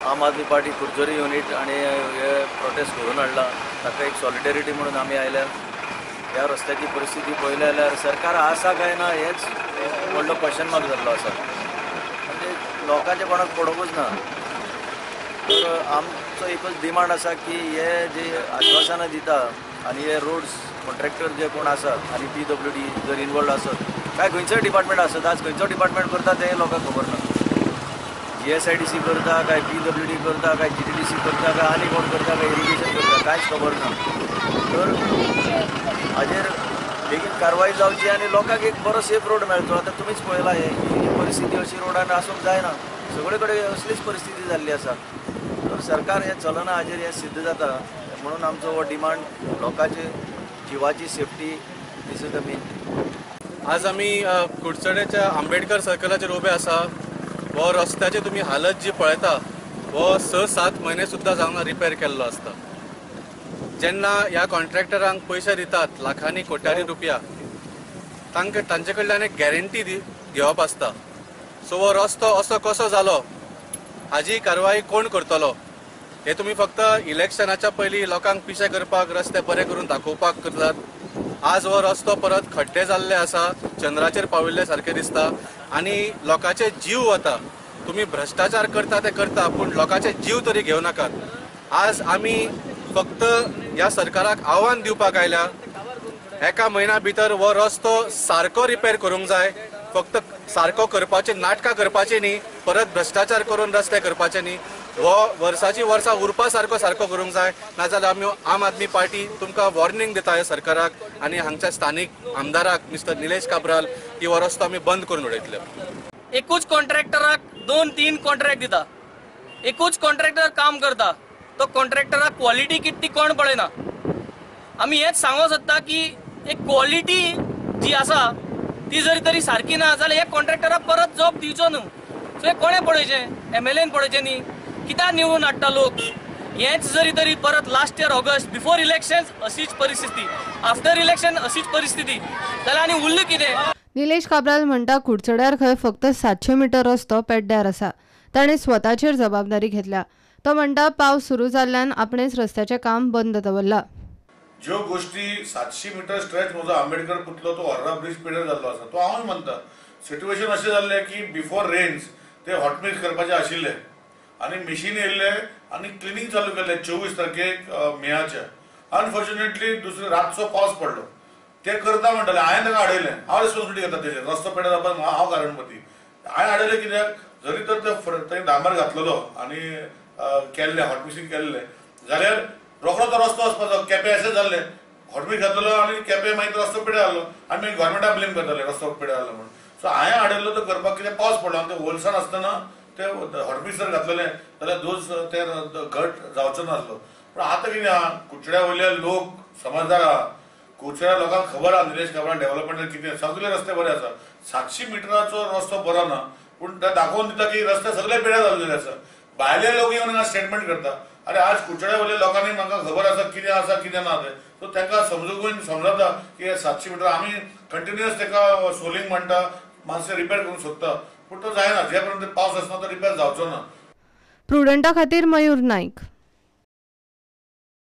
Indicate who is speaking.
Speaker 1: आम आदमी पार्टी कुडचडे युनिट आनी हे प्रोटेस्ट घडोवन हाडला ताका एक सॉलिडेरिटी म्हणून आमी आयल्या. ह्या रस्त्याची परिस्थिती पळयली जाल्यार सरकार आसा काय ना हेच व्हडलो क्वेश्चन मार्क जाल्लो आसा. म्हणजे लोकांचे कोणाक पडोवंकूच ना. तर आमचो एकच डिमांड आसा की हे जे आश्वासनां दिता आनी हे रोड्स कॉन्ट्रॅक्टर जे कोण आसात आनी PWD जर इनवॉल्ड आसत काय खंयचोय डिपार्टमेंट आसत, आज खंयचो डिपार्टमेंट करता तें लोकांक खबर ना. GSIDC करता काय PWD करता काय GTDC करता काय आनी कोण करता काय इरिगेशन करता, कांयच खबर ना. तर हाजेर बेगीन कारवाय जावची आनी लोकांक एक बरो सेफ रोड मेळचो. आतां तुमीच पळयला ही परिस्थिती अशी रोडान आसूंक जायना, सगळे कडेन असलीच परिस्थिती जाल्ली आसा. तर सरकार हें चलना हाजेर हें सिद्ध जाता. म्हणून आमचो हो डिमांड लोकांचे जिवाची safety, this is the main thing.
Speaker 2: आज आमी कुडचड्याच्या आंबेडकर सर्कलाचेर उबे आसा. हो रस्त्याची तुमी हालत जी पळयता हो 6-7 म्हयने सुद्दां जावना रिपेर केल्लो आसता. जेन्ना ह्या कॉन्ट्रॅक्टरांक पयशे दितात लाखांनी कोट्यांनी रुपया, तांकां तांचे कडल्यान एक गॅरंटी घेवप आसता. सो हो रस्तो असो कसो जालो हाजी कारवाई कोण करतलो? हे तुमी फक्त इलेक्शनाच्या पयलीं लोकांक पिशे करपाक रस्ते बरे करून दाखोवपाक करतात. आज हो रस्तो परत खड्डे जाल्ले आसा, चंद्राचेर पाविल्ले सारके दिसता आनी लोकांचे जीव वता. तुमी भ्रश्टाचार करता ते करता, पूण लोकांचे जीव तरी घेवं नाकात. आज आमी फक्त ह्या सरकाराक आव्हान दिवपाक आयल्या, एका म्हयन्या भितर हो रस्तो सारको रिपेर करूंक जाय. फक्त सारको करपाचे नाटकां करपाचे न्ही, परत भ्रश्टाचार करून रस्ते करपाचे न्ही. हो वर्साची वर्सां उरपा सारको सारको करूंक जाय, नाजाल्यार आमी आम आदमी पार्टी तुमकां वॉर्निंग दिता ह्या सरकाराक आनी हांगच्या स्थानीक आमदाराक मिस्टर निलेश काब्राल की हो रस्तो आमी बंद करून उडयतले.
Speaker 3: एकूच कॉन्ट्रॅक्टराक 2-3 कॉन्ट्रॅक्ट दिता, एकूच कॉन्ट्रॅक्टर काम करता, तो कॉन्ट्रॅक्टराक क्वॉलिटी कितें ती कोण पळयना. आमी हेच सांगूंक सोदता की एक क्वॉलिटी जी आसा ती जरी तरी सारकी ना जाल्यार ह्या कॉन्ट्रॅक्टराक परत जॉब दिवचो न्हू. सो हें कोणें पळोवचें? MLAन पळोवचें न्ही. कित्याक निवडून हाडटा लोक? हेंच जरी तरी परत last year August before election अशीच परिस्थिती, आफ्टर इलेक्शन अशीच परिस्थिती, जाल्यार आनी उरलें कितें?
Speaker 4: निलेश काब्राल म्हणटा कुडचड्यार खंय फक्त 700 मिटर रस्तो पेड्ड्यार आसा. ताणें स्वताचेर जबाबदारी घेतल्या. तो म्हणटा पावस सुरू जाल्ल्यान आपणेच रस्त्याचें काम बंद दवरलां.
Speaker 5: ज्यो गोष्टी 700 मिटर स्ट्रेच म्हजो आंबेडकर पुतलो तो हर्रा ब्रिज पेड्यार जाल्लो आसा, तो हांवूय मानता. सिट्युएशन अशें जाल्लें की बिफोर रेन्स ते हॉटमिक्स करपाचे आशिल्ले आनी मशीन येयल्ले आनी क्लिनींग चालू केल्लें 24 तारखेक मेयाच्या. अनफॉर्च्युनेटली दुसरे रातचो पावस पडलो, ते करता म्हणटाले, हांवें ताका हाडयलें, हांव रिस्पॉन्सिबिलिटी घेता तेजेर. रस्तो पेड्यार जावपाक हांव कारणपती. हांवें हाडयलें कित्याक जरी तर ते डांबर घातलेलो आनी केल्लें हॉटमिक्सिंग केल्लें जाल्यार रोखडो तो रस्तो वचपाचो. केपें अशें जाल्लें, हॉटमिक्स घातलेलो आनी केपें मागीर रस्तो पेड्यार जालो आनी मागीर गव्हर्मेंटाक ब्लेम करताले रस्तो पेड्यार जालो म्हणून. सो हांवें हाडयल्लो तो करपाक कित्याक पावस पडलो आनी ते ओलसाण आसतना ते हॉटमिक्सर घातलेले जाल्यार those ते घट जावचो नासलो. पूण आतां कितें आहा, कुडचड्या वयले लोक समजदार आहा, कुडचड्या लोकांक खबर आहा निलेश काब्राल डेव्हलपमेंट कितें, सगळे रस्ते बरे आसा. 700 मिटराचो रस्तो बरो ना, पूण ते दाखोवन दिता की रस्ते सगळे पेड्यार जाल्लेले आसा. भायले लोक येवन हांगा स्टेटमेंट करता, अरे आज कुडचड्या वयल्या लोकांनी म्हाका खबर आसा कितें आसा कितें ना तें. सो तांकां समजून समजता की 700 मिटर आमी कंटिन्युअस ताका सोलिंग म्हणटा, मातशें रिपेर करूंक सोदता, पूण तो जायना. जे पर्यंत पावस आसना तो रिपेर जावचो ना.
Speaker 4: प्रुडंटा खातीर मयूर नाईक.